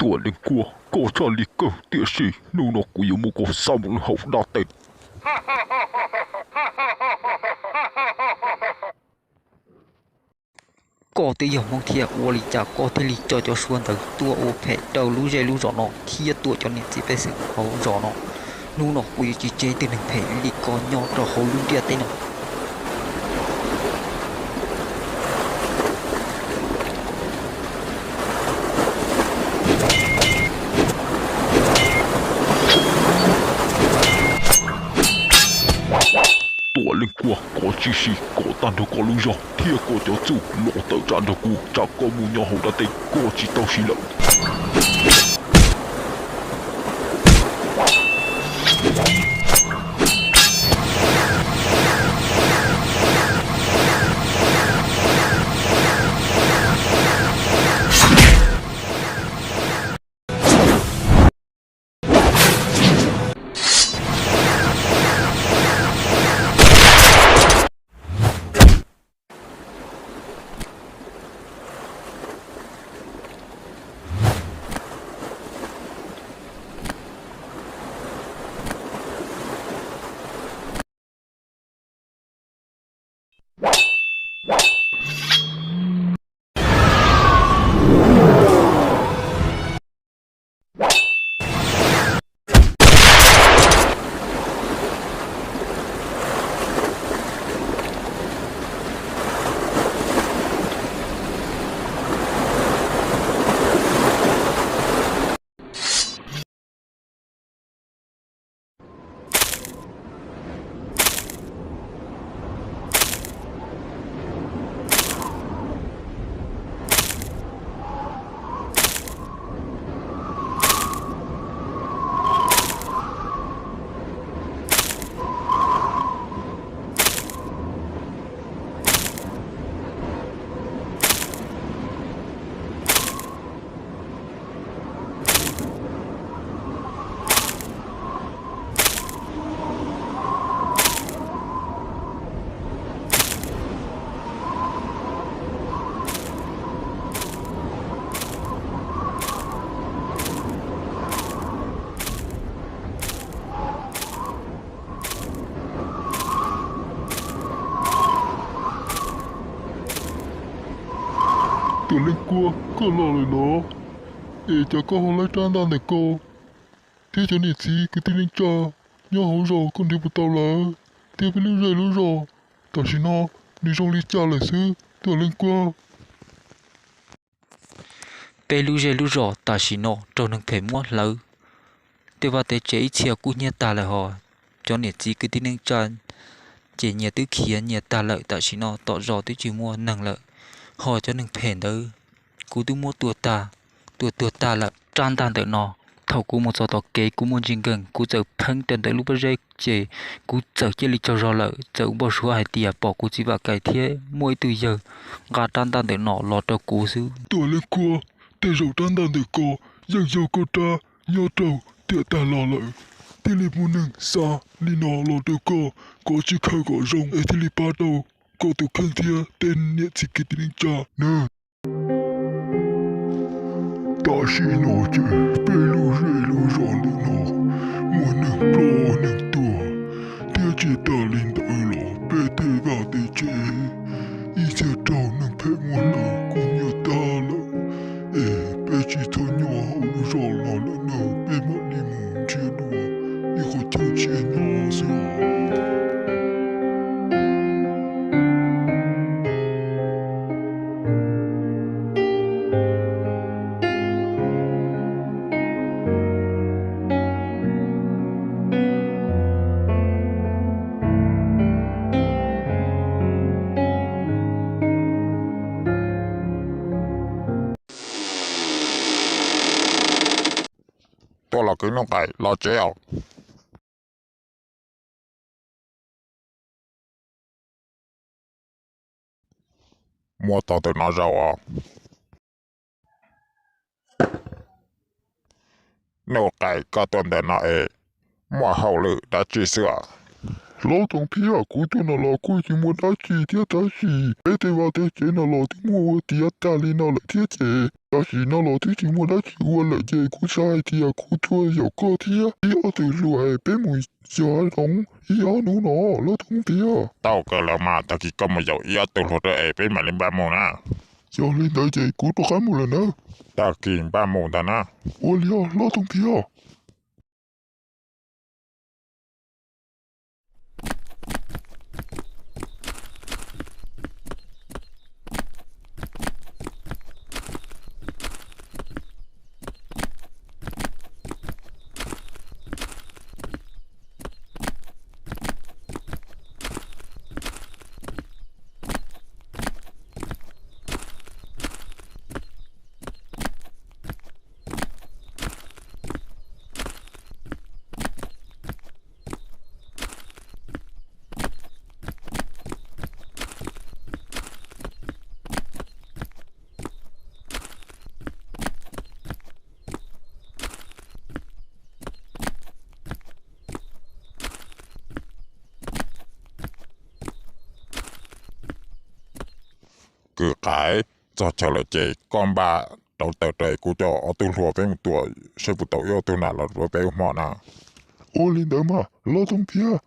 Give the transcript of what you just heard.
Tuam Leej Kuab, koj txhaj li kawg, tiam sis hnub no kuv yuav muab koj xa mus rau hauv dab teb. Koj twb yog Hmoob thiab, ua li cas koj thiaj li coj cov Suav ntawd tuaj ua phem rau lub zej lub zos no thiab tuam cov niam txiv pej xeem hauv zos no? Hnub no kuv yuav tsis tseg ib tug neeg phem li koj nyob rau hauv lub ntiaj teb no. Tuam Leej Kuab, koj tsis sim kom tag nrho koj lub zog thiab koj cov txuj los tawm tsam nrog kuv, tsam koj mus nyob hauv dab teb koj tsis tau siv lawm. Tuam Leej Kuab, koj los lawm los? Es cas koj ho laib rab ntaj ntawm koj thiab cov niam txiv kwv tij neej tsa nyob hauv zos koj nrhiav puas tau lawm, thiab peb lub zej lub zos tam sim no nws zoo li cas lawm xwb, Tuam Leej Kuab? Peb lub zej lub zos tam sim no raug neeg phem muab hlawv, tej vaj tej tsev ib txhia kub hnyiab tag lawm hos, cov niam txiv kwv tij neej tsa ces nyias twb khiav nyias tag lawm, tam sim no tom zos twb tsis muaj neeg lawm, hos cov neeg phem ntawd kuv twb muab tua tag, tua tuag tag lawm. Rab ntaj ntawm no, thaum kuv mus txog tom kev kuv muaj ntsis nkeeg, kuv txawm pheeb rau ntawm lub pob zeb ces kuv txawm cia li tsaug zog lawm, txawm npau suav hais tias pom kuv txiv Vam Kais thiab muaj ib tug yawg nqa rab ntaj ntawm no los rau kuv xwb. Tuam Leej Kuab, tej zaum rab ntaj ntawm ko yeej yog koj rab nyob raug tiam tag los lawm, thiaj li muaj neeg xa li no los rau koj, koj tsis khaws kom zoo es thiaj li pab tau koj tus kheej thiab tej niam txiv kwv tij neej tsa nawb. Tam sim no ces peb lub zej lub zos ntawm no muaj neeg ploj neeg tuag, thiab tsis tas li ntawd los peb tej vaj tej tsev ib txhia raug neeg phem muab hlawv kuj nyuaj tag lawm. Es peb tsis txhob nyob hauv lub zos no lawm nawb, peb mam li mus nrhiav dua ib qhov chaw tsev nyob xwb. Tuaj los kwv Nuj Qaim los tsev os. Muab tau ntawm no zaum os. Nuj Qaim, koj tuaj ntawm no es muaj hauj lwm dab tsi xwb os? Hlob Tooj Phiab, kuv tuaj no los kuj tsis muaj dab tsi thiab, tab sis peb tej vaj tej tsev no los twb muaj ua tiav tag li no lawm thiab ces tam sim no los twb tsis muaj dab tsi ua lawm ces kuv xav hais tias kuv tuaj yaum koj thiab ib ob tug hluas es peb mus yos hav zoov ib ob hnub no, Hlob Tooj Phiab. Tau kawg los mas, tag kis koj mus yaum ib ob tug hluas rau es peb mam li npaj mus na. Yog li ntawd ces kuv rov qab mus lawm nawb. Tag kis npaj mus ntag na. Ua li os Hlob Tooj Phiab. Kwv Qaim, txog chaw lawm ces koj npaj rauv taws rau, kuv coj ob tug hluas peb mus tua saib puas tau ib ob tug nas los rau peb ua hmo na. Ua li ntawd mas Hlob Tooj Phiab.